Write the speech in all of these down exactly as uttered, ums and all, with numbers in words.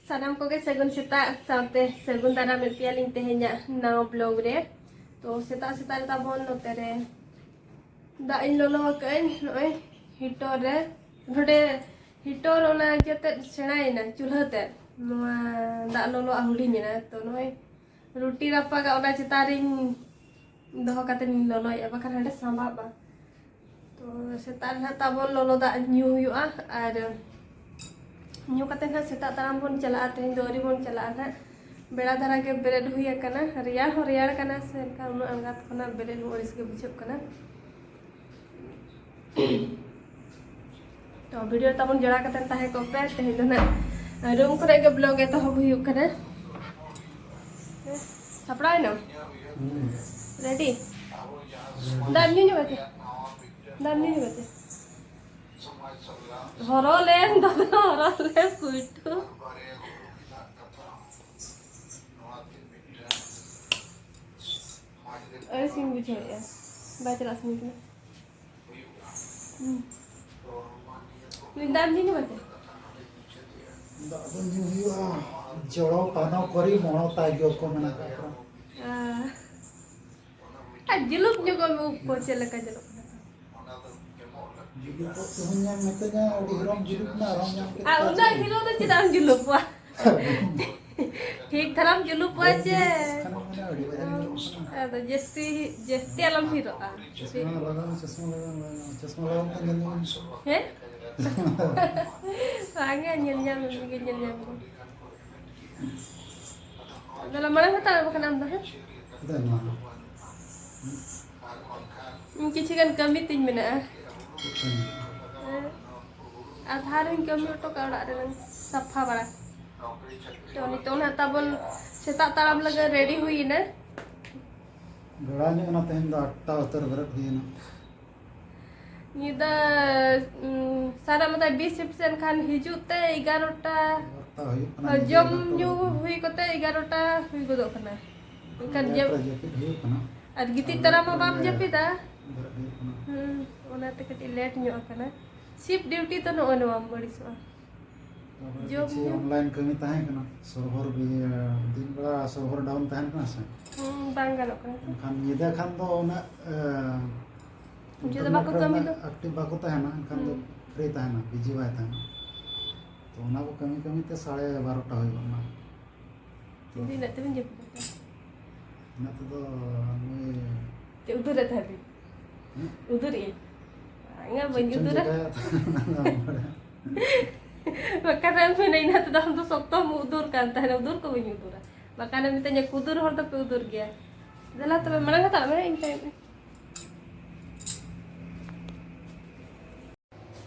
ᱥᱟᱱᱟᱢ ᱠᱚᱜᱮ ᱥᱟᱹᱜᱩᱱ ᱥᱮᱛᱟᱜ ᱥᱟᱶᱛᱮ ᱥᱟᱹᱜᱩᱱ ᱫᱟᱨᱟᱢᱮᱫ ᱯᱮᱭᱟᱞᱤᱧ ᱛᱮᱦᱮᱧᱟᱜ ᱱᱟᱣᱟ ᱵᱞᱚᱜ ᱨᱮ᱾ ᱛᱚ ᱥᱮᱛᱟᱜ ᱥᱮᱛᱟᱜ ᱨᱮ ᱛᱟᱵᱚᱱ ᱱᱚᱛᱮ ᱨᱮ ᱫᱟᱜ ᱤᱧ ᱞᱚᱞᱚ ᱟᱠᱟᱫᱟᱹᱧ ᱱᱚᱜᱼᱚᱭ ᱦᱤᱴᱚᱨ ᱨᱮ᱾ ᱱᱚᱰᱮ ᱦᱤᱴᱚᱨ ᱚᱱᱟ ᱤᱭᱟᱹᱛᱮᱫ ᱥᱮᱬᱟᱭᱮᱱᱟ, ᱪᱩᱞᱦᱟᱹ ᱛᱮᱫ ᱱᱚᱣᱟ ᱫᱟᱜ ᱞᱚᱞᱚᱣᱟᱜ ᱦᱩᱰᱤᱧᱮᱱᱟ᱾ ᱛᱚ ᱱᱚᱜᱼᱚᱭ ᱨᱩᱴᱤ ᱨᱟᱯᱟᱜᱟ ᱚᱱᱟ ᱪᱮᱛᱟᱱ ᱨᱤᱧ ᱫᱚᱦᱚ ᱠᱟᱛᱮ ᱤᱧ ᱞᱚᱞᱚᱭᱮᱫᱼᱟ, ᱵᱟᱠᱷᱟᱱ ᱦᱟᱸᱰᱮ ᱥᱟᱢᱵᱟᱜᱼᱟ᱾ ᱛᱚ ᱥᱮᱛᱟᱜ ᱨᱮ ᱱᱟᱦᱟᱜ ᱛᱟᱵᱚᱱ ᱞᱚᱞᱚ ᱫᱟᱜ ᱧᱩ ᱦᱩᱭᱩᱜᱼᱟ, ᱟᱨ ᱧᱩ ᱠᱟᱛᱮ ᱱᱟᱦᱟᱜ ᱥᱮᱛᱟᱜ ᱛᱟᱲᱟᱢ ᱵᱚᱱ ᱪᱟᱞᱟᱜᱼᱟ᱾ ᱛᱮᱦᱮᱧ ᱫᱚ ᱟᱹᱣᱨᱤ ᱵᱚᱱ ᱪᱟᱞᱟᱜᱼᱟ ᱱᱟᱦᱟᱜ, ᱵᱮᱲᱟ ᱫᱷᱟᱨᱟ ᱜᱮ ᱵᱮᱨᱮᱫ ᱦᱩᱭ ᱟᱠᱟᱱᱟ, ᱨᱮᱭᱟᱲ ᱦᱚᱸ ᱨᱮᱭᱟᱲ ᱠᱟᱱᱟ ᱥᱮ, ᱮᱱᱠᱷᱟᱱ ᱩᱱᱟᱹᱜ ᱟᱬᱜᱟᱛ ᱠᱷᱚᱱᱟᱜ ᱵᱮᱨᱮᱫ ᱦᱚᱸ ᱟᱹᱲᱤᱥ ᱜᱮ ᱵᱩᱡᱷᱟᱹᱜ ᱠᱟᱱᱟ᱾ ᱛᱚ ᱵᱷᱤᱰᱤᱭᱳ ᱛᱟᱵᱚᱱ ᱡᱚᱲᱟ ᱠᱟᱛᱮ ᱛᱟᱦᱮᱸ ᱠᱚᱜ ᱯᱮ᱾ ᱛᱮᱦᱮᱧ ᱫᱚ ᱱᱟᱜ ᱨᱩᱢ ᱠᱚᱨᱮ ᱜᱮ ᱵᱞᱚᱜ ᱮᱛᱚᱦᱚᱵ ᱦᱩᱭᱩᱜ ᱠᱟᱱᱟ᱾ ᱥᱟᱯᱲᱟᱣ ᱮᱱᱟᱢ? ᱨᱮᱰᱤ? ᱫᱟᱜ ᱧᱩ ᱧᱚᱜ ᱠᱟᱛᱮ, ᱫᱟᱜ ᱧᱩ ᱧᱚᱜ ᱠᱟᱛᱮ᱾ ᱦᱚᱨᱚ ᱞᱮᱢ ᱫᱟᱫᱟ, ᱦᱚᱨᱚ ᱞᱮᱢ ᱠᱩᱭᱴᱩ᱾ ᱟᱹᱲᱤᱥᱤᱧ ᱵᱩᱡᱷᱟᱹᱣᱮᱫᱼᱟ, ᱵᱟᱭ ᱪᱟᱞᱟᱜ ᱥᱟᱱᱟᱧ ᱠᱟᱱᱟ᱾ ᱦᱩᱸ᱾ ᱫᱟᱜ ᱧᱩ ᱧᱚᱜ ᱠᱟᱛᱮ᱾ ᱫᱟᱜ ᱫᱚ ᱧᱩ ᱦᱩᱭᱩᱜᱼᱟ᱾ ᱡᱚᱲᱚ ᱯᱟᱱᱚ ᱠᱚᱨᱤ ᱢᱚᱲᱚ ᱛᱟᱭ ᱜᱮ ᱠᱚ ᱢᱮᱱᱟ ᱠᱟᱜ ᱠᱚᱣᱟ᱾ ᱟᱸ᱾ ᱟᱨ ᱡᱩᱞᱩᱯ ᱧᱚᱜᱚᱜ ᱢᱮ, ᱩᱵ ᱠᱚ ᱪᱮᱫ ᱞᱮᱠᱟ ᱧᱮᱞᱚᱜ ᱠᱟᱱᱟ ᱛᱟᱢ? ᱡᱩᱞᱩᱯᱚᱜ ᱛᱮᱦᱚᱸ ᱧᱟᱢ ᱢᱮᱛᱟᱹᱧᱟ, ᱟᱹᱰᱤ ᱦᱤᱨᱚᱢ ᱡᱩᱞᱩᱯ ᱱᱟ, ᱟᱨᱦᱚᱸ ᱧᱟᱢ ᱠᱮᱫ ᱟᱨ ᱠᱚᱣᱟ ᱩᱱᱟᱹᱜ ᱪᱮᱫ? ᱦᱤᱨᱚ ᱫᱚ ᱪᱮᱫᱟᱜ ᱮᱢ ᱡᱩᱞᱩᱯᱚᱜᱼᱟ? ᱴᱷᱤᱠ ᱫᱷᱟᱨᱟᱢ ᱡᱩᱞᱩᱯᱚᱜᱼᱟ ᱪᱮ? ᱠᱷᱟᱱ ᱢᱟᱱᱮ ᱟᱹᱰᱤ ᱵᱟᱡᱮ ᱧᱮᱞᱚᱜ ᱠᱟᱱᱟ᱾ ᱟᱫᱚ ᱡᱟᱹᱥᱛᱤ, ᱡᱟᱹᱥᱛᱤ ᱟᱞᱚᱢ ᱦᱤᱨᱚᱜᱼᱟ᱾ ᱪᱚᱥᱢᱟ ᱞᱟᱜᱟᱣ ᱢᱮ, ᱪᱚᱥᱢᱟ ᱞᱟᱜᱟᱣ ᱢᱮ, ᱪᱚᱥᱢᱟ ᱞᱟᱜᱟᱣ ᱞᱮᱠᱷᱟᱱ ᱧᱮᱞ ᱧᱟᱢᱚᱜᱼᱟ᱾ ᱦᱮᱸ? ᱵᱟᱝᱟ, ᱧᱮᱞ ᱧᱟᱢ ᱜᱮ, ᱧᱮᱞ ᱧᱟᱢ ᱜᱮ᱾ ᱟᱫᱚ ᱞᱟᱝ ᱢᱟᱲᱟᱝ ᱦᱟᱛᱟᱲᱚᱜ ᱵᱟᱠᱷᱟᱱ ᱟᱢ ᱫᱚ, ᱦᱮᱸ? ᱫᱮᱱ ᱢᱟ᱾ ᱤᱧ ᱠᱤᱪᱷᱩ ᱜᱟᱱ ᱠᱟᱹᱢᱤ ᱛᱤᱧ ᱢᱮᱱᱟᱜᱼᱟ᱾ ᱦᱮᱸ᱾ ᱟᱫᱷᱟ ᱨᱤᱧ ᱠᱟᱹᱢᱤ ᱦᱚᱴᱚ ᱠᱟᱜᱼᱟ ᱚᱲᱟᱜ ᱨᱮᱱᱟᱝ ᱥᱟᱯᱷᱟ ᱵᱟᱲᱟ᱾ ᱛᱚ ᱱᱤᱛᱚᱜ ᱱᱟᱦᱟᱜ ᱛᱟᱵᱚᱱ ᱥᱮᱛᱟᱜ ᱛᱟᱲᱟᱢ ᱞᱟᱹᱜᱤᱫ ᱨᱮᱰᱤ ᱦᱩᱭᱮᱱᱟ᱾ ᱵᱮᱲᱟ ᱧᱚᱜ ᱮᱱᱟ, ᱛᱮᱦᱮᱧ ᱫᱚ ᱟᱴᱴᱟ ᱩᱛᱟᱹᱨ ᱵᱮᱨᱮᱫ ᱦᱩᱭᱮᱱᱟ᱾ ᱧᱤᱫᱟᱹ, ᱩᱸ, ᱥᱟᱱᱟ ᱢᱟᱛᱟᱭ ᱵᱤ ᱥᱤᱯᱴ ᱥᱮᱱ ᱠᱷᱟᱱ ᱦᱤᱡᱩᱜ ᱛᱮ ᱮᱜᱟᱨᱚᱴᱟ, ᱮᱜᱟᱨᱚᱴᱟ ᱦᱩᱭᱩᱜ ᱠᱟᱱᱟ, ᱧᱤᱫᱟᱹ ᱡᱚᱢ ᱮᱜᱟᱨᱚᱴᱟ ᱧᱩ ᱵᱟᱡᱟᱜ ᱠᱟᱱᱟ᱾ ᱦᱩᱭ ᱠᱟᱛᱮ ᱮᱜᱟᱨᱚᱴᱟ ᱦᱩᱭ ᱜᱚᱫᱚᱜ ᱠᱟᱱᱟ᱾ ᱮᱱᱠᱷᱟᱱ ᱞᱮᱴ ᱡᱚᱢ, ᱨᱮ ᱡᱟᱹᱯᱤᱫ ᱦᱩᱭᱩᱜ ᱠᱟᱱᱟ᱾ ᱟᱨ ᱜᱤᱛᱤᱡ ᱟᱨ ᱛᱟᱨᱟ ᱞᱮᱴ ᱢᱟ ᱵᱟᱢ ᱨᱮ ᱡᱟᱹᱯᱤᱫᱟ᱾ ᱵᱮᱨᱮᱫ ᱦᱩᱭᱩᱜ ᱠᱟᱱᱟ᱾ ᱦᱩᱸ, ᱚᱱᱟᱛᱮ ᱠᱟᱹᱴᱤᱡ ᱞᱮᱴ ᱧᱚᱜ ᱟᱠᱟᱱᱟ᱾ ᱥᱤᱯᱴ ᱰᱤᱭᱩᱴᱤ ᱫᱚ ᱱᱚᱜᱼᱚᱭ ᱱᱚᱣᱟᱢ ᱟᱹᱲᱤᱥᱚᱜᱼᱟ᱾ ᱡᱚᱢ ᱠᱤᱪᱷᱩ ᱧᱩ᱾ Online ᱠᱟᱹᱢᱤ ᱛᱟᱦᱮᱸ ᱠᱟᱱᱟ, server ᱵᱤ-, ᱫᱤᱱ ᱵᱮᱲᱟ server down ᱛᱟᱦᱮᱱ ᱠᱟᱱᱟ ᱥᱮ᱾ ᱦᱩᱸ, ᱵᱟᱝ ᱜᱟᱱᱚᱜ ᱠᱟᱱᱟ᱾ ᱮᱱᱠᱷᱟᱱ ᱧᱤᱫᱟᱹ ᱠᱷᱟᱱ ᱫᱚ ᱩᱱᱟᱹᱜ, ᱮ, ᱧᱤᱫᱟᱹ ᱫᱚ ᱵᱟᱠᱚ internet ᱨᱮ ᱠᱟᱹᱢᱤ ᱩᱱᱟᱹᱜ ᱫᱚ᱾ Active ᱵᱟᱠᱚ ᱛᱟᱦᱮᱱᱟ, ᱮᱱᱠᱷᱟᱱ ᱫᱚ ᱦᱩᱸ᱾ Free ᱛᱟᱦᱮᱱᱟ, busy ᱵᱟᱭ ᱛᱟᱦᱮᱱᱟ᱾ ᱛᱚ ᱚᱱᱟ ᱠᱚ ᱠᱟᱹᱢᱤ ᱠᱟᱹᱢᱤ ᱛᱮ ᱥᱟᱲᱮ ᱵᱟᱨᱚᱴᱟ ᱦᱩᱭ ᱜᱚᱫ ᱮᱱᱟ᱾ ᱛᱚ ᱧᱤᱫᱟᱹ ᱤᱱᱟᱹᱜ ᱛᱮᱵᱤᱱ ᱡᱟᱹᱯᱤᱫ ᱠᱟᱫᱟ? ᱤᱱᱟᱹᱜ ᱛᱮᱫᱚ ᱱᱩᱭ ᱪᱮᱫ ᱩᱫᱩᱨᱮᱫ ᱛᱟᱦᱮᱸᱫ ᱵᱤᱱ? ᱦᱮᱸ? ᱩᱫᱩᱨᱮᱫ ᱟᱹᱧ? ᱵᱟᱝᱟ, ᱪᱮᱫ ᱵᱟᱹᱧ ᱪᱚᱧ ᱩᱫᱩᱨᱟ᱾ ᱪᱤᱠᱟᱹᱭᱟ? ᱚᱱᱟ ᱵᱟᱲᱟᱭᱟ᱾ ᱵᱟᱠᱷᱟᱱ ᱮᱢ ᱢᱮᱱᱟ, ᱤᱱᱟᱹ ᱛᱮᱫᱚ ᱟᱢ ᱫᱚ ᱥᱚᱠᱛᱚᱢ ᱩᱫᱩᱨ ᱠᱟᱱ ᱛᱟᱦᱮᱱᱟ, ᱩᱫᱩᱨ ᱠᱚ ᱵᱟᱹᱧ ᱩᱫᱩᱨᱟ᱾ ᱵᱟᱠᱷᱟᱱ ᱮᱢ ᱢᱮᱛᱟᱹᱧᱟ, "ᱠᱩᱫᱩᱨ ᱦᱚᱲ ᱫᱚᱯᱮ ᱩᱫᱩᱨ ᱜᱮᱭᱟ᱾ ᱫᱮᱞᱟ ᱛᱚᱵᱮ, ᱢᱟᱲᱟᱝ ᱦᱟᱛᱟᱣ ᱢᱮ, ᱤᱧ ᱛᱟᱭᱚᱢ ᱨᱮ᱾"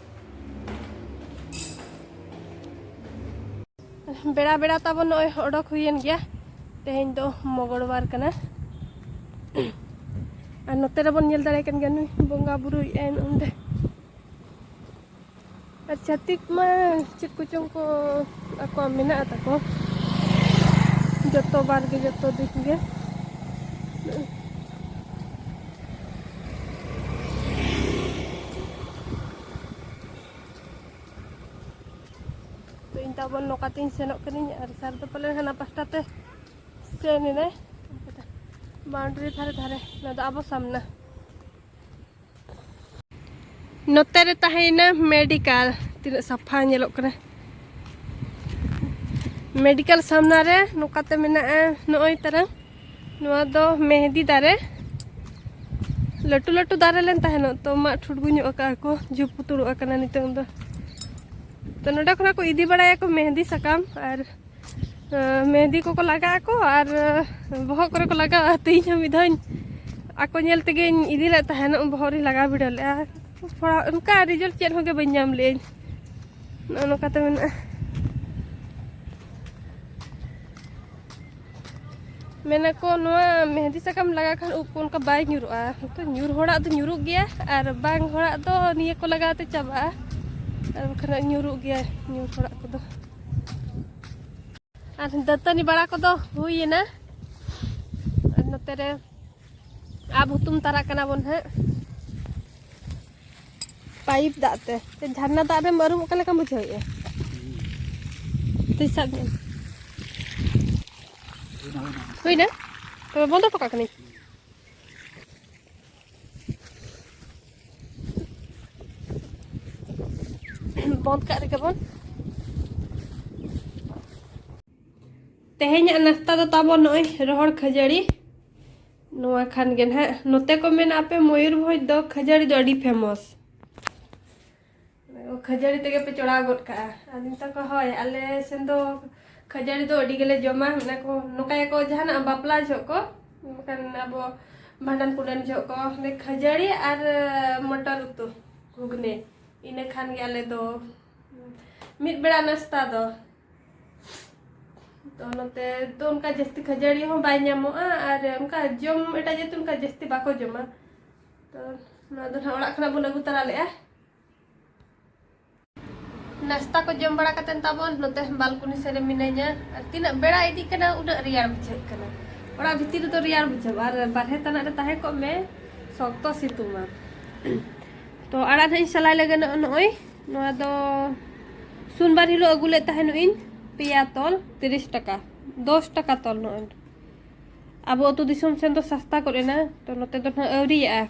ᱵᱮᱲᱟ ᱵᱮᱲᱟ ᱛᱟᱵᱚᱱ ᱱᱚᱜᱼᱚᱭ ᱚᱰᱚᱠ ᱦᱩᱭᱮᱱ ᱜᱮᱭᱟ᱾ ᱛᱮᱦᱮᱧ ᱫᱚ ᱢᱚᱜᱚᱲᱵᱟᱨ ᱠᱟᱱᱟ᱾ ᱟᱨ ᱱᱚᱛᱮ ᱨᱮᱵᱚᱱ ᱧᱮᱞ ᱫᱟᱲᱮ ᱠᱟᱱ ᱜᱮᱭᱟ, ᱱᱩᱭ ᱵᱚᱸᱜᱟ ᱵᱩᱨᱩᱭᱮᱫᱼᱟᱭ ᱱᱚᱸᱰᱮ᱾ ᱟᱨ ᱪᱷᱟᱹᱛᱤᱠ ᱢᱟ ᱪᱮᱫ ᱠᱚᱪᱚᱝ ᱠᱚ ᱟᱠᱚᱣᱟᱜ ᱢᱮᱱᱟᱜ ᱛᱟᱠᱚ, ᱡᱚᱛᱚ ᱵᱟᱨ ᱜᱮ, ᱡᱚᱛᱚ ᱫᱤᱠ ᱜᱮ᱾ ᱛᱚ ᱤᱧ ᱛᱟᱵᱚᱱ ᱱᱚᱝᱠᱟᱛᱤᱧ ᱥᱮᱱᱚᱜ ᱠᱟᱹᱱᱟᱹᱧ, ᱟᱨ ᱥᱟᱨ ᱫᱚ ᱯᱟᱞᱮ ᱦᱟᱱᱟ ᱯᱟᱥᱴᱟ ᱛᱮ ᱥᱮᱱ ᱮᱱᱟᱭ᱾ Boundary ᱫᱷᱟᱨᱮ ᱫᱷᱟᱨᱮ, ᱱᱚᱣᱟ ᱫᱚ ᱟᱵᱚ ᱥᱟᱢᱱᱟ᱾ ᱱᱚᱛᱮ ᱨᱮ ᱛᱟᱦᱮᱸᱭᱮᱱᱟ medical, ᱛᱤᱱᱟᱹᱜ ᱥᱟᱯᱷᱟ ᱧᱮᱞᱚᱜ ᱠᱟᱱᱟ᱾ Medical ᱥᱟᱢᱱᱟ ᱨᱮ ᱱᱚᱝᱠᱟᱛᱮ ᱢᱮᱱᱟᱜᱼᱟ, ᱱᱚᱜᱼᱚᱭ ᱛᱟᱨᱟ᱾ ᱱᱚᱣᱟ ᱫᱚ ᱢᱮᱦᱫᱤ ᱫᱟᱨᱮ, ᱞᱟᱹᱴᱩ ᱞᱟᱹᱴᱩ ᱫᱟᱨᱮ ᱞᱮᱱ ᱛᱟᱦᱮᱱᱚᱜ, ᱛᱚ ᱢᱟᱜ ᱴᱷᱩᱴᱵᱩ ᱧᱚᱜ ᱟᱠᱟᱫᱼᱟ ᱠᱚ, ᱡᱷᱩᱯᱩᱛᱩᱲᱚᱜ ᱟᱠᱟᱱᱟ ᱱᱤᱛᱚᱝ ᱫᱚ᱾ ᱛᱚ ᱱᱚᱸᱰᱮ ᱠᱷᱚᱱᱟᱜ ᱠᱚ ᱤᱫᱤ ᱵᱟᱲᱟᱭᱟᱠᱚ ᱢᱮᱦᱫᱤ ᱥᱟᱠᱟᱢ, ᱟᱨ ᱟᱸ, ᱢᱮᱦᱫᱤ ᱠᱚᱠᱚ ᱞᱟᱜᱟᱜ ᱟᱠᱚ ᱟᱨ, ᱟᱸ, ᱵᱚᱦᱚᱜ ᱠᱚᱨᱮ ᱠᱚ ᱞᱟᱜᱟᱣᱟ᱾ ᱛᱚ ᱤᱧ ᱦᱚᱸ ᱢᱤᱫ ᱫᱷᱟᱣ ᱤᱧ ᱟᱠᱚ ᱧᱮᱞ ᱛᱮᱜᱮᱧ ᱤᱫᱤ ᱞᱮᱫ ᱛᱟᱦᱮᱱ, ᱵᱚᱦᱚᱜ ᱨᱤᱧ ᱞᱟᱜᱟᱣ ᱵᱤᱰᱟᱹᱣ ᱞᱮᱫᱼᱟ᱾ ᱛᱷᱚᱲᱟ ᱚᱱᱠᱟ result ᱪᱮᱫ ᱦᱚᱸ ᱜᱮ ᱵᱟᱹᱧ ᱧᱟᱢ ᱞᱮᱫᱼᱟᱹᱧ᱾ ᱱᱚᱜᱼᱚ ᱱᱚᱝᱠᱟᱛᱮ ᱢᱮᱱᱟᱜᱼᱟ᱾ ᱢᱮᱱᱟᱠᱚ ᱱᱚᱣᱟ ᱢᱮᱦᱫᱤ ᱥᱟᱠᱟᱢ ᱞᱟᱜᱟᱣ ᱠᱷᱟᱱ ᱩᱵ ᱠᱚ ᱚᱱᱠᱟ ᱵᱟᱭ ᱧᱩᱨᱩᱜᱼᱟ᱾ ᱛᱚ ᱧᱩᱨ ᱦᱚᱲᱟᱜ ᱫᱚ ᱧᱩᱨᱩᱜ ᱜᱮᱭᱟ, ᱟᱨ ᱵᱟᱝ ᱦᱚᱲᱟᱜ ᱫᱚ ᱱᱤᱭᱟᱹ ᱠᱚ ᱞᱟᱜᱟᱣ ᱛᱮ ᱪᱟᱵᱟᱜᱼᱟ, ᱟᱨ ᱵᱟᱠᱷᱟᱱ ᱧᱩᱨᱩᱜ ᱜᱮᱭᱟ ᱧᱩᱨ ᱦᱚᱲᱟᱜ ᱠᱚᱫᱚ᱾ ᱟᱨ ᱫᱟᱹᱛᱟᱹᱱᱤ ᱵᱟᱲᱟ ᱠᱚᱫᱚ ᱦᱩᱭᱮᱱᱟ᱾ ᱟᱨ ᱱᱚᱛᱮ ᱨᱮ ᱟᱵ ᱦᱩᱛᱩᱢ ᱛᱟᱨᱟᱜ ᱠᱟᱱᱟ ᱵᱚᱱ ᱦᱟᱸᱜ, ᱯᱟᱭᱤᱯ ᱫᱟᱜ ᱛᱮ᱾ ᱡᱷᱟᱨᱱᱟ ᱫᱟᱜ ᱨᱮᱢ ᱟᱹᱨᱩᱵᱚᱜ ᱠᱟᱱ ᱞᱮᱠᱟᱢ ᱵᱩᱡᱷᱟᱹᱣᱮᱫᱼᱟ? ᱛᱤᱥ ᱥᱟᱵ ᱧᱟᱢ? ᱦᱩᱭᱱᱟ? ᱛᱚᱵᱮ ᱵᱚᱱᱫᱚ ᱦᱚᱴᱚ ᱠᱟᱜ ᱠᱟᱹᱱᱟᱹᱧ᱾ ᱵᱚᱱᱫ ᱠᱟᱜ ᱨᱮᱜᱮ ᱵᱚᱱ᱾ ᱛᱮᱦᱮᱧᱟᱜ ᱱᱟᱥᱛᱟ ᱫᱚ ᱛᱟᱵᱚᱱ ᱱᱚᱜᱼᱚᱭ ᱨᱚᱦᱚᱲ ᱠᱷᱟᱹᱡᱟᱹᱲᱤ᱾ ᱱᱚᱣᱟ ᱠᱷᱟᱱ ᱜᱮ ᱱᱟᱦᱟᱜ, ᱱᱚᱛᱮ ᱠᱚ ᱢᱮᱱᱟ ᱟᱯᱮ ᱢᱚᱭᱩᱨᱵᱷᱚᱸᱡᱽ ᱫᱚ ᱠᱷᱟᱹᱡᱟᱹᱲᱤ ᱫᱚ ᱟᱹᱰᱤ famous᱾ ᱠᱷᱟᱹᱡᱟᱹᱲᱤ ᱛᱮᱜᱮ ᱯᱮ ᱪᱚᱲᱟᱣ ᱜᱚᱫ ᱠᱟᱜᱼᱟ᱾ ᱟᱨ ᱢᱮᱛᱟ ᱠᱚ, ᱦᱳᱭ, ᱟᱞᱮ ᱥᱮᱱ ᱫᱚ ᱠᱷᱟᱹᱡᱟᱹᱲᱤ ᱫᱚ ᱟᱹᱰᱤ ᱜᱮᱞᱮ ᱡᱚᱢᱟ᱾ ᱢᱮᱱᱟ ᱠᱚ, ᱱᱚᱝᱠᱟᱭᱟᱠᱚ ᱡᱟᱦᱟᱱᱟᱜ ᱵᱟᱯᱞᱟ ᱡᱚᱦᱚᱜ ᱠᱚ, ᱢᱮᱱᱠᱷᱟᱱ ᱟᱵᱚ ᱵᱷᱟᱸᱰᱟᱱ ᱠᱩᱰᱟᱹᱱ ᱡᱚᱦᱚᱜ ᱠᱚ, ᱚᱸᱰᱮ ᱠᱷᱟᱹᱡᱟᱹᱲᱤ ᱟᱨ ᱢᱚᱴᱚᱨ ᱩᱛᱩ, ᱜᱷᱩᱜᱽᱱᱤ, ᱤᱱᱟᱹ ᱠᱷᱟᱱ ᱜᱮ ᱟᱞᱮ ᱫᱚ ᱢᱤᱫ ᱵᱮᱲᱟ ᱱᱟᱥᱛᱟ ᱫᱚ᱾ ᱛᱚ ᱱᱚᱛᱮ ᱫᱚ ᱚᱱᱠᱟ ᱡᱟᱹᱥᱛᱤ ᱠᱷᱟᱹᱡᱟᱹᱲᱤ ᱦᱚᱸ ᱵᱟᱭ ᱧᱟᱢᱚᱜᱼᱟ, ᱟᱨ ᱚᱱᱠᱟ ᱡᱚᱢ, ᱮᱴᱟᱜ ᱡᱟᱹᱛ ᱚᱱᱠᱟ ᱡᱟᱹᱥᱛᱤ ᱵᱟᱠᱚ ᱡᱚᱢᱟ᱾ ᱛᱚ ᱱᱚᱣᱟ ᱫᱚ ᱱᱟᱦᱟᱜ ᱚᱲᱟᱜ ᱠᱷᱚᱱᱟᱜ ᱵᱚᱱ ᱟᱹᱜᱩ ᱛᱟᱨᱟ ᱞᱮᱜᱼᱟ᱾ ᱱᱟᱥᱛᱟ ᱠᱚ ᱡᱚᱢ ᱵᱟᱲᱟ ᱠᱟᱛᱮᱫ ᱛᱟᱵᱚᱱ ᱱᱚᱛᱮ ᱵᱟᱞᱠᱚᱱᱤ ᱥᱮᱫ ᱨᱮ ᱢᱤᱱᱟᱹᱧᱟ᱾ ᱟᱨ ᱛᱤᱱᱟᱹᱜ ᱵᱮᱲᱟ ᱤᱫᱤᱜ ᱠᱟᱱᱟ, ᱩᱱᱟᱹᱜ ᱨᱮᱭᱟᱲ ᱵᱩᱡᱷᱟᱹᱜ ᱠᱟᱱᱟ᱾ ᱚᱲᱟᱜ ᱵᱷᱤᱛᱤᱨ ᱨᱮᱫᱚ ᱨᱮᱭᱟᱲ ᱵᱩᱡᱷᱟᱹᱜᱼᱟ, ᱟᱨ ᱵᱟᱨᱦᱮ ᱛᱟᱱᱟᱜ ᱨᱮ ᱛᱟᱦᱮᱸ ᱠᱚᱜ ᱢᱮ, ᱥᱚᱠᱛᱚ ᱥᱤᱛᱩᱝᱟ᱾ ᱛᱚ ᱟᱲᱟᱜ ᱱᱟᱦᱟᱜ ᱤᱧ ᱥᱟᱞᱟᱭ ᱞᱟᱹᱜᱤᱫ ᱱᱚᱜᱼᱚᱭ᱾ ᱱᱚᱣᱟ ᱫᱚ ᱥᱳᱢᱵᱟᱨ ᱦᱤᱞᱳᱜ ᱟᱹᱜᱩ ᱞᱮᱫ ᱛᱟᱦᱮᱱᱚᱜ ᱤᱧ, ᱯᱮᱭᱟ ᱛᱚᱞ, ᱛᱤᱨᱤᱥ ᱴᱟᱠᱟ, ᱫᱚᱥ ᱴᱟᱠᱟ ᱛᱚᱞ ᱱᱚᱜᱼᱚᱭ᱾ ᱟᱵᱚ ᱟᱹᱛᱩ ᱫᱤᱥᱚᱢ ᱥᱮᱱ ᱫᱚ ᱥᱟᱥᱛᱟ ᱜᱚᱫ ᱮᱱᱟ, ᱛᱚ ᱱᱚᱛᱮ ᱫᱚ ᱱᱟᱦᱟᱜ ᱟᱹᱣᱨᱤᱭᱟᱜᱼᱟ᱾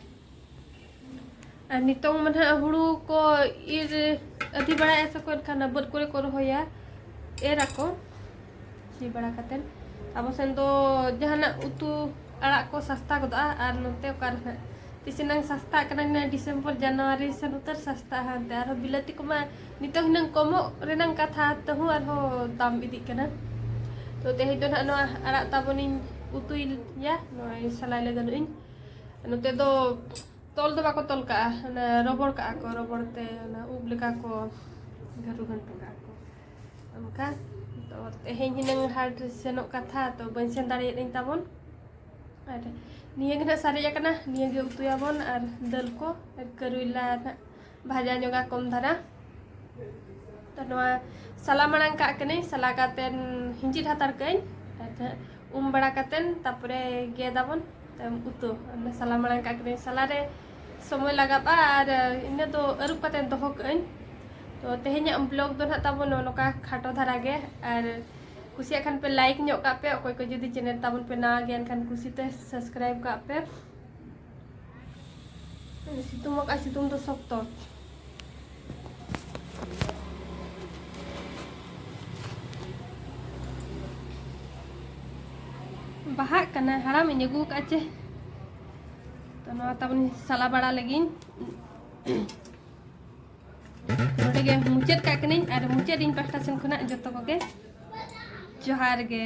ᱟᱨ ᱱᱤᱛᱚᱝ ᱢᱟ ᱱᱟᱦᱟᱜ ᱦᱩᱲᱩ ᱠᱚ ᱤᱨ ᱟᱹᱫᱷᱤ ᱵᱟᱲᱟᱭᱮᱫᱼᱟ ᱥᱮ ᱠᱚ, ᱮᱱᱠᱷᱟᱱ ᱵᱟᱹᱫᱽ ᱠᱚᱨᱮ ᱠᱚ ᱨᱚᱦᱚᱭᱟ, ᱮᱨ ᱟᱠᱚ ᱥᱤ ᱵᱟᱲᱟ ᱠᱟᱛᱮᱫ᱾ ᱟᱵᱚ ᱥᱮᱱ ᱫᱚ ᱡᱟᱦᱟᱱᱟᱜ ᱩᱛᱩ ᱟᱲᱟᱜ ᱠᱚ ᱥᱟᱥᱛᱟ ᱜᱚᱫᱚᱜᱼᱟ, ᱟᱨ ᱱᱚᱛᱮ ᱚᱠᱟ ᱨᱮ ᱱᱟᱦᱟᱜ ᱛᱤᱥ ᱮᱱᱟᱝ ᱥᱟᱥᱛᱟᱜ ᱠᱟᱱᱟ, ᱱᱤᱭᱟᱹ ᱰᱤᱥᱮᱢᱵᱚᱨ ᱡᱟᱱᱩᱣᱟᱨᱤ ᱥᱮᱱ ᱩᱛᱟᱹᱨ ᱥᱟᱥᱛᱟᱜᱼᱟ ᱦᱟᱱᱛᱮ᱾ ᱟᱨᱦᱚᱸ ᱵᱤᱞᱟᱹᱛᱤ ᱠᱚᱢᱟ ᱱᱤᱛᱚᱝ ᱦᱩᱱᱟᱹᱝ ᱠᱚᱢᱚᱜ ᱨᱮᱱᱟᱝ ᱠᱟᱛᱷᱟ, ᱛᱟᱹᱦᱩ ᱟᱨᱦᱚᱸ ᱫᱟᱢ ᱤᱫᱤᱜ ᱠᱟᱱᱟ᱾ ᱛᱚ ᱛᱮᱦᱮᱧ ᱫᱚ ᱱᱟᱦᱟᱜ ᱱᱚᱣᱟ ᱟᱲᱟᱜ ᱛᱟᱵᱚᱱᱤᱧ ᱩᱛᱩᱭᱟ, ᱱᱚᱜᱼᱚᱭ ᱥᱟᱞᱟᱭ ᱞᱟᱹᱜᱤᱫ ᱤᱧ᱾ ᱱᱚᱛᱮ ᱫᱚ ᱛᱚᱞ ᱫᱚ ᱵᱟᱠᱚ ᱛᱚᱞ ᱠᱟᱜᱼᱟ, ᱚᱱᱟ ᱨᱚᱵᱚᱲ ᱠᱟᱜᱼᱟ ᱠᱚ, ᱨᱚᱵᱚᱲ ᱛᱮ ᱚᱱᱟ ᱩᱵ ᱞᱮᱠᱟ ᱠᱚ ᱜᱷᱟᱹᱨᱩ ᱜᱷᱟᱹᱱᱴᱩ ᱠᱟᱜᱼᱟ ᱠᱚ ᱚᱱᱠᱟ᱾ ᱛᱚ ᱛᱮᱦᱮᱧ ᱦᱩᱱᱟᱹᱝ ᱦᱟᱴ ᱥᱮᱱᱚᱜ ᱠᱟᱛᱷᱟ, ᱛᱚ ᱵᱟᱹᱧ ᱥᱮᱱ ᱫᱟᱲᱮᱭᱟᱫᱟᱹᱧ ᱛᱟᱵᱚᱱ᱾ ᱟᱨ ᱱᱤᱭᱟᱹ ᱜᱮ ᱱᱟᱦᱟᱜ ᱥᱟᱨᱮᱡ ᱟᱠᱟᱱᱟ, ᱱᱤᱭᱟᱹ ᱜᱮ ᱩᱛᱩᱭᱟᱵᱚᱱ, ᱟᱨ ᱫᱟᱹᱞ ᱠᱚ, ᱟᱨ ᱠᱟᱹᱨᱩᱭᱞᱟ ᱱᱟᱦᱟᱜ ᱵᱷᱟᱡᱟ ᱧᱚᱜᱟ ᱠᱚᱢ ᱫᱷᱟᱨᱟ᱾ ᱛᱚ ᱱᱚᱣᱟ ᱥᱟᱞᱟ ᱢᱟᱲᱟᱝ ᱠᱟᱜ ᱠᱟᱹᱱᱟᱹᱧ, ᱥᱟᱞᱟ ᱠᱟᱛᱮᱱ ᱦᱤᱸᱡᱤᱫ ᱦᱟᱛᱟᱲ ᱠᱟᱹᱜ ᱟᱹᱧ᱾ ᱟᱨ ᱱᱟᱦᱟᱜ ᱩᱢ ᱵᱟᱲᱟ ᱠᱟᱛᱮᱱ ᱛᱟᱯᱚᱨᱮ ᱜᱮᱫᱟᱵᱚᱱ, ᱛᱟᱭᱚᱢ ᱩᱛᱩ᱾ ᱚᱱᱟ ᱥᱟᱞᱟ ᱢᱟᱲᱟᱝ ᱠᱟᱜ ᱠᱟᱹᱱᱟᱹᱧ, ᱥᱟᱞᱟ ᱨᱮ ᱥᱚᱢᱚᱭ ᱞᱟᱜᱟᱜᱼᱟ, ᱟᱨ ᱤᱱᱟᱹ ᱫᱚ ᱟᱹᱨᱩᱵ ᱠᱟᱛᱮ ᱫᱚᱦᱚ ᱠᱟᱜ ᱟᱹᱧ᱾ ᱛᱚ ᱛᱮᱦᱮᱧᱟᱜ ᱵᱞᱚᱜ ᱫᱚ ᱱᱟᱦᱟᱜ ᱛᱟᱵᱚᱱ ᱱᱚᱜᱼᱚ ᱱᱚᱝᱠᱟ ᱠᱷᱟᱴᱚ ᱫᱷᱟᱨᱟ ᱜᱮ, ᱟᱨ ᱠᱩᱥᱤᱭᱟᱜ ᱠᱷᱟᱱ ᱯᱮ ᱞᱟᱭᱤᱠ ᱧᱚᱜ ᱠᱟᱜ ᱯᱮ, ᱚᱠᱚᱭ ᱠᱚ ᱡᱩᱫᱤ ᱪᱮᱱᱮᱞ ᱛᱟᱵᱚᱱ ᱯᱮ ᱱᱟᱣᱟ ᱜᱮᱭᱟ ᱮᱱᱠᱷᱟᱱ ᱠᱩᱥᱤᱛᱮ ᱥᱟᱵᱥᱠᱨᱟᱭᱤᱵ ᱠᱟᱜ ᱯᱮ᱾ ᱥᱤᱛᱩᱝ ᱟᱠᱟᱫ, ᱥᱤᱛᱩᱝ ᱫᱚ ᱥᱚᱠᱛᱚ᱾ ᱵᱟᱦᱟᱜ ᱠᱟᱱᱟ, ᱦᱟᱲᱟᱢ ᱤᱧ ᱟᱹᱜᱩ ᱟᱠᱟᱫ ᱪᱮ᱾ ᱛᱚ ᱱᱚᱣᱟ ᱛᱟᱵᱚᱱ ᱥᱟᱞᱟ ᱵᱟᱲᱟ ᱞᱟᱹᱜᱤᱫ᱾ ᱱᱚᱰᱮ ᱜᱮ ᱢᱩᱪᱟᱹᱫ ᱠᱟᱜ ᱠᱟᱹᱱᱟᱹᱧ, ᱟᱨ ᱢᱩᱪᱟᱹᱫ ᱤᱧ ᱯᱟᱦᱴᱟ ᱥᱮᱱ ᱠᱷᱚᱱᱟᱜ ᱡᱚᱛᱚ ᱠᱚᱜᱮ ᱡᱚᱦᱟᱨ ᱜᱮ᱾